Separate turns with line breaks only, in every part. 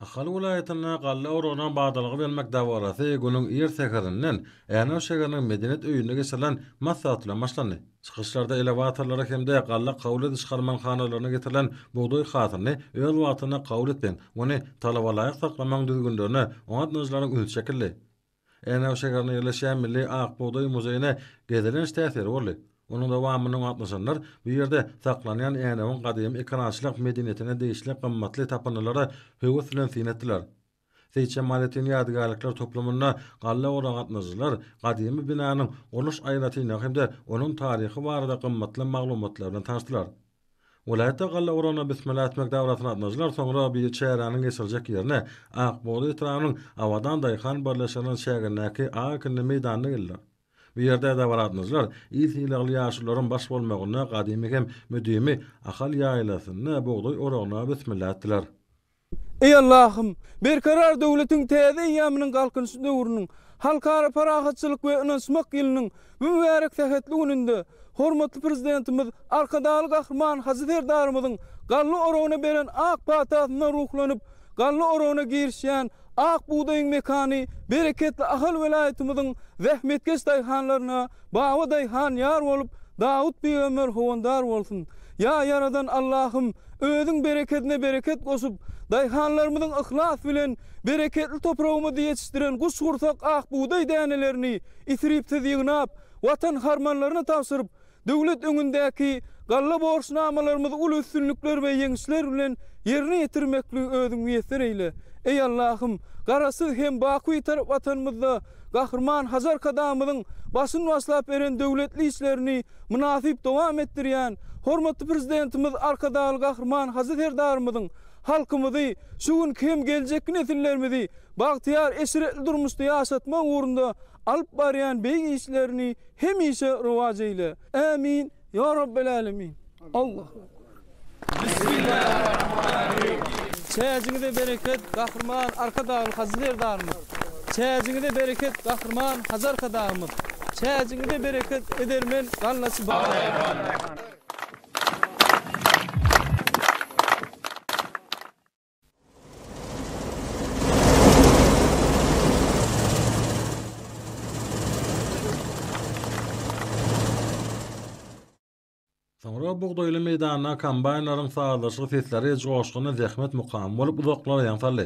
Ahal welaýatynda galla oragyna badalga bermek dabarasy günüň ir säherinden Änew şäheriniň Medeniýet öýünde geçirilen maslahat bilen başlandy. Çykyşlarda elewatorlara hem-de galla kabul ediş harmanhanalaryna getirilen bugdaý hasylyny öz wagtynda kabul etmegiň, ony talabalaýyk saklamagyň düzgünlerine oňat ynanjylaryň ünsi çekildi. Änew şäherinde ýerleşýän Milli ak bugdaý muzeýine gezelenç täsirli boldy. Onuň dowamynda gatnaşanlar bu ýerde saklanýan Änewiň gadymy ekerançylyk medeniýetine degişli gymmatly tapyndylara höwes bilen syn etdiler. Seýitjemaletdin ýadygärlikler toplumynda galla oran gatnaşyjylar gadymy binanyň gurluş aýratynlygy hem-de onuň taryhy barada gymmatly maglumatlar bilen tanyşdylar. Welaýatda galla oragyna bismilla etmek dabarasyna gatnaşyjylar soňra bu çäräniň geçiriljek ýerine, Akbugdaý etrabynyň Abadan daýhan birleşiginiň çägindäki ak ekinli meýdanyna geldiler. Bu ýerde dabara gatnaşyjylar il sylagly ýaşulularyň baş bolmagynda gadymy hem müdimi Ahal ýaýlasynda bugdaý oragyna bismilla etdiler.
Eý Allahym! Berkarar döwletiň täze eýýamynyň Galkynyş döwrüniň, Halkara parahatçylyk we ynanyşmak ýylynyň bu mübärek sähetli gününde hormatly Prezidentimiz Arkadagly Gahryman Hajy Serdarymyzyň galla oragyna beren ak patasyndan ruhlanyp, galla oragyna girişýän ak bugdaýyň mekany bereketli Ahal welaýatymyzyň zähmetkeş daýhanlaryna Baba daýhan ýar bolup, Dawut pygamber howandar bolsun. Ýa Ýaradan Allahym, Özüň berekedine bereket goşup, daýhanlarymyzyň yhlas bilen bereketli topragymyzda ýetişdiren guşgursak ak bugdaý dänelerini isripsiz ýygnap, Watan harmanlaryna tabşyryp, döwlet öňündäki galla borçnamalarymyzy uly üstünlikler we ýeňişler bilen ýerine ýetirmekligi Özüň miýesser eýle. Eý Allahym, Garaşsyz hem baky Bitarap Watanymyzda Gahryman Hajy Arkadagymyzyň başyny başlap beren döwletli işlerini mynasyp dowam etdirýän hormatly Prezidentimiz Arkadagly Gahryman Hajy Serdarymyzyň halkymyzy, şu günki hem geljekki nesillerimizi bagtyýar, eşretli durmuşda ýaşatmak ugrunda alyp barýan beýik işlerini hemişe rowaç eýle. Ämin! Ýa Rabbel Älemin. Allahu Ekber. Bismillahirrahmanirrahim. Çäjiňize bereket Gahryman Arkadagly Hajy Serdarymyz. Çäjiňize bereket Gahryman Hajy Arkadagymyz. Çäjiňize bereket edermen gallaçy Baba.
Soňra bugdaýly meýdanda kombaýnlaryň sazlaşykly sesleri joşgunly zähmet mukamy bolup uzaklara ýaň saldy.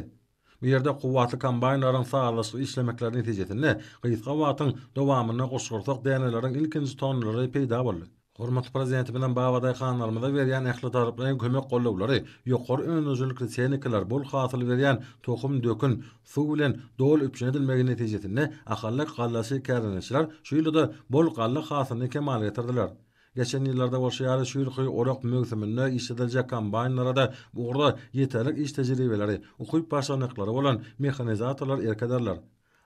Bu ýerde kuwwatly kombaýnlaryň sazlaşykly işlemekleri netijesinde gysga wagtyň dowamynda guşgursak däneleriň ilkinji tonnalary peýda boldy. Hormatly Prezidentimiziň babadaýhanlarymyza berýän ählitaraplaýyn kömek-goldawlary, ýokary öndürijilikli tehnikalar, bol hasyl berýän tohum, dökün, suw bilen doly üpjün edilmegi netijesinde ahally gallaçy kärendeçiler şu ýylda-da bol galla hasylyny kemala getirdiler. Geçen ýyllarda bolşy ýaly, şu ýylky orak möwsüminde işlediljek kombaýnlara-da bu ugurda ýeterlik iş tejribeleri, ukyp-başarnyklary bolan mehanizatorlar erk ederler.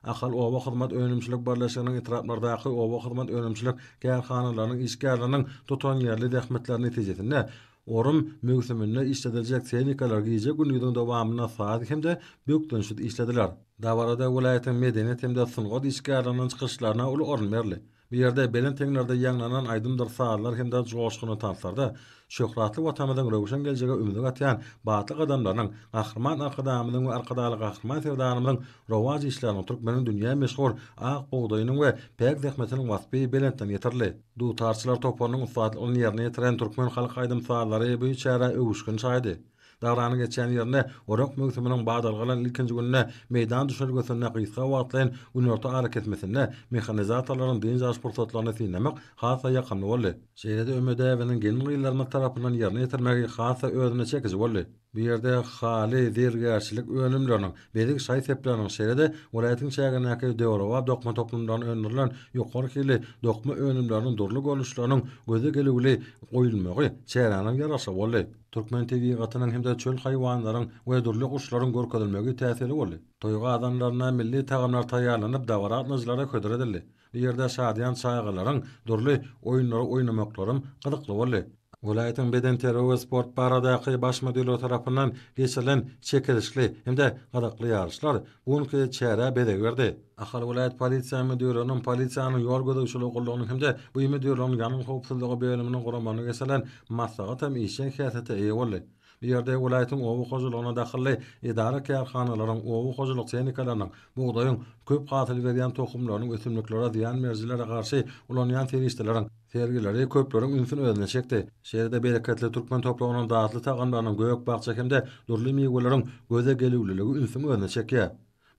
Ahal oba hyzmat önümçilik birleşiginiň etraplardaky oba hyzmat önümçilik kärhanalarynyň işgärleriniň tutanýerli zähmetleri netijesinde orum möwsüminde işlediljek tehnikalar gije-gündiziň dowamynda saz hem-de bökdençsiz işlediler. Dabarada welaýatyň medeniýet hem-de sungat işgärleriniň çykyşlaryna uly orun berildi. Bu ýerde belent heňlerde ýaňlanan aýdymdyr sazlar hem-de joşgunly tanslarda şöhratly Watanymyzyň röwşen geljege ümzük atýan batly gadamlarynyň, Gahryman Arkadagymyzyň we Arkadagly Gahryman Serdarymyzyň rowaç işleriniň, türkmeniň dünýä meşhur ak bugdaýynyň we päk zähmetiniň waspy belentden ýetirildi. Dutarçylar toparynyň ussatlyk bilen ýerine ýetiren türkmen halk aýdym-sazlary bu çärä öwüşgin çaýdy. Dabaranyň geçýän ýerinde orak möwsüminiň badalga alan ilkinji gününde meýdan düşelgesinde gysga wagtlaýyn günorta arakesmesinde mehanizatorlaryň dynç alyş pursatlaryny synlamak has-da ýakymly boldy. Şeýle-de öme däbiniň gelin-gyzlarymyz tarapyndan ýerine ýetirmegi has-da özüne çekiji boldy. Bu ýerde haly, zergärçilik önümleriniň, bezeg şaý-sepleriniň, şeýle-de welaýatyň çägindäki döwrebap dokma toplumlarynda öndürilen ýokary hilli dokma önümleriniň dürli görnüşleriniň göze gelüwli goýulmagy çäräniň ýaraşygy boldy. Türkmen tebigatynyň hem-de çöl haýwanlaryň we dürli guşlaryň görkezilmegi täsirli boldy. Toý gazanlarynda milli tagamlar taýýarlanyp, dabara gatnaşyjylara hödür edildi. Bu ýerde şadyýan çagalaryň dürli oýunlary oýnamaklaram gyzykly boldy. Welaýatyň bedenterbiýe we sport baradaky baş müdirligi tarapyndan geçirilen çekeleşikli hem-de gyzykly ýaryşlar bu günki çärä bezeg berdi. Ahal welaýat polisiýa müdirliginiň, polisiýanyň ýol gözegçiligi gullugynyň hem-de bu müdirligiň ýangyn howpsuzlygy bölüminiň guramagynda geçirilen maslahat hem işjeň häsiýete eýe boldy. Bu ýerde welaýatyň oba hojalygyna dahylly edara-kärhanalaryň, oba hojalyk tehnikalarynyň, bugdaýyň köp hasyl berýän tohumlarynyň ösümliklere zyýan berijilere garşy ulanýan serişdeleriň sergileri köpleriň ünsüni özüne çekdi. Şeýle-de bereketli türkmen topragynyň datly tagamlarynyň, gök-bakja hem-de dürli miweleriň göze gelüwliligi ünsüňi özüne çekýär.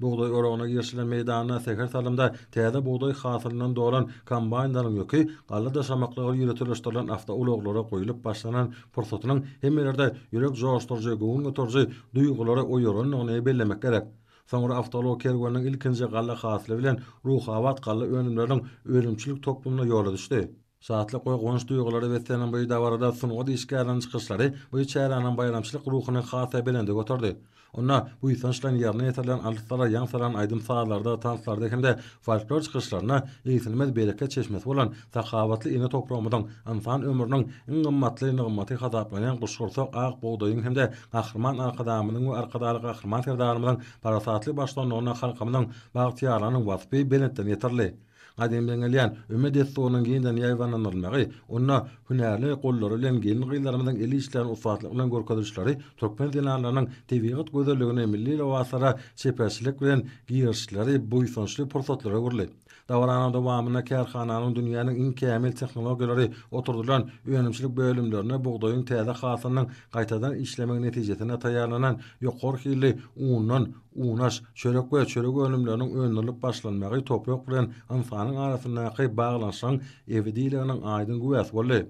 Bugdaý oragyna girişilen meýdanda säher salymda täze bugdaý hasylyndan dolan kombaýnlaryň ýüki galla daşamaklyga ýöriteleşdirilen awtoulaglara guýlup başlanan pursatynyň hemmelerde ýürek joşduryjy, göwün göteriji duýgulary oýarandygyny bellemek gerek. Soňra awtoulag kerweniniň ilkinji galla hasyly bilen Ruhabat galla önümleriniň önümçilik toplumyna ýola düşdi. Şatlyk we guwanç duýgulary beslenen bu dabarada sungat işgärleriniň çykyşlary bu çäräniň baýramçylyk ruhuny has-da belende göterdi. Onda buýsanç bilen ýerine ýetirilen alyslara ýaň salan aýdym-sazlarda, tanslarda hem-de folklor çykyşlarynda egsilmez bereket çeşmesi bolan sahawatly ene topragymyzyň ynsan ömrüniň iň gymmatly nygmaty hasaplanýan guşgursak ak bugdaýyň hem-de Gahryman Arkadagymyzyň we Arkadagly Gahryman Serdarymyzyň parasatly baştutanlygynda halkymyzyň bagtyýarlygynyň waspy belentden ýetirildi. Gadymdan gelýän üme dessurynyň giňden ýaýbaňlandyrylmagy, onda hünärli gollary bilen gelin-gyzlarymyzyň el işlerini ussatlyk bilen görkezişleri türkmen zenanlarynyň tebigat gözelligine, milli lybaslara çeperçilik bilen girişleri buýsançly pursatlara öwrüldi. Dabaranyň dowamynda kärhananyň dünýäniň iň kämil tehnologiýalary oturdylan önümçilik bölümlerinde bugdaýyň täze hasylynyň gaýtadan işlemegi netijesinde taýýarlanan ýokary hilli undan Unaş, çörek we çörek önümleriniň öndürilip başlanmagy toprak bilen ynsanyň arasyndaky baglanyşygyň ebediliginiň aýdyň güwäsi boldy.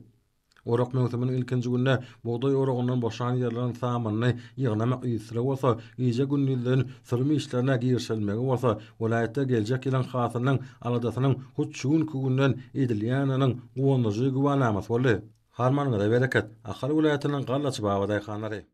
Orak möwsüminiň ilkinji günde bugdaý oragyndan boşan ýerleriň samanyny ýygnamak yzysüre bolsa gije-gündizleýin sürüm işlerine girişilmegi bolsa welaýatda geljek ýylyň hasylynyň aladasynyň hut şu günki günden edilýändiginiň guwandyryjy güwänamasy boldy. Harmanyňyza bereket, Ahal welaýatynyň gallaçy babadaýhanlary!